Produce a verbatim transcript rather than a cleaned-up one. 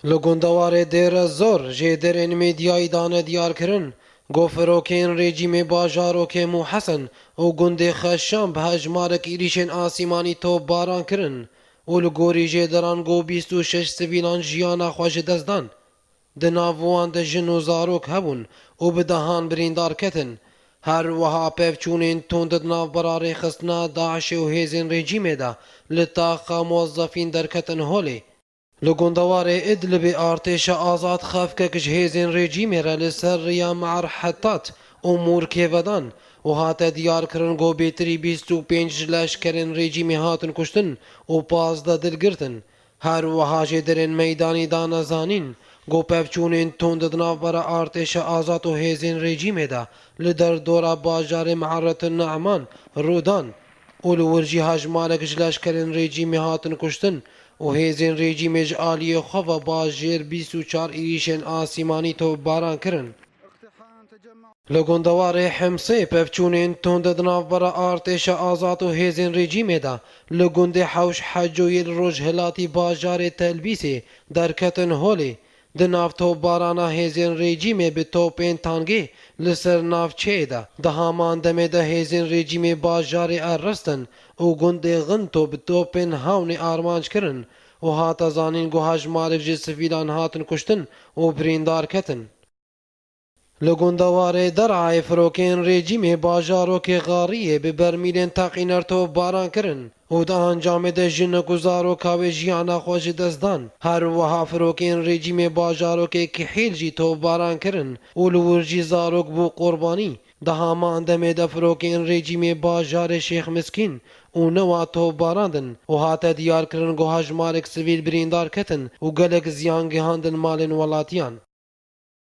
Li gundewarê Dêre Zor jêderên medyayî dane diyarkirin, ku firokên rejîmê bajarokê Mûhesen û gundê Xeşan bi hejmarek êrîşên asîmanî topbaran kirin û li gorî jêderan ku bîst û şeş sivîlan jiyana xwe ji dest dan. Di nav wan de jin û zarok hebûn û bi dehan birîndar ketin. Her wiha pevçûnên tund di navbera rêxistina DAIŞê û hêzên rejîmê de li taxa muwezzefîn derketin holê. Li gundewarê Idlibê artêşa azad xefkek ji hêzên rejîmê re li ser riya Me'er Hetat û Mûr kêvedan û hate diyarkirin ku bêtirî bîst û pênc ji leşkerên rejîmê hatin kuştin û pazdeh dil girtin. Her wiha jêderên meydanî dane zanîn ku pevçûnên tund di navbera artêşa azad û hêzên rejîmê de li derdora bajarê Me'eretin Ne'man rû dan û li wir jî hejmarek ji leşkerên rejîmê hatin kuştin û hêzên rejîmê ji aliyê xwe ve bajêr bîst û çar êrîşên asîmanî topbaran kirin. Li gundewarê Himsê pevçûnên tund di navbera artêşa azad û hêzên rejîmê de li gundê Hewş Hecoyê li rojhilatî bajarê Telbîsê derketin holê. Di nav topbarana hêzên rejîmê bi topên tangê li ser navçeyê de, di haman demê de hêzên rejîmê bajarê Errestin û gundê Xinto bi topên hawnê armanc kirin û hate zanîn ku hejmarek ji sivîlan hatin kuştin û birîndar ketin. Li gundewarê Derayê firokên rejîmê bajarokê Xariyê bi bermîlên teqîner topbaran kirin û di encamê de jinek û zaroka wê jiyana xwe ji dest dan. Her wiha firokên rejîmê bajarokê Kihîl jî topbaran kirin û li wir jî zarok bû qurbanî. Di haman demê de firokên rejîmê bajarê Şêx Miskîn û Newa topbarandin û hate diyarkirin ku hejmarek sivîl birîndar ketin û gelek ziyan gihandin malên welatiyan.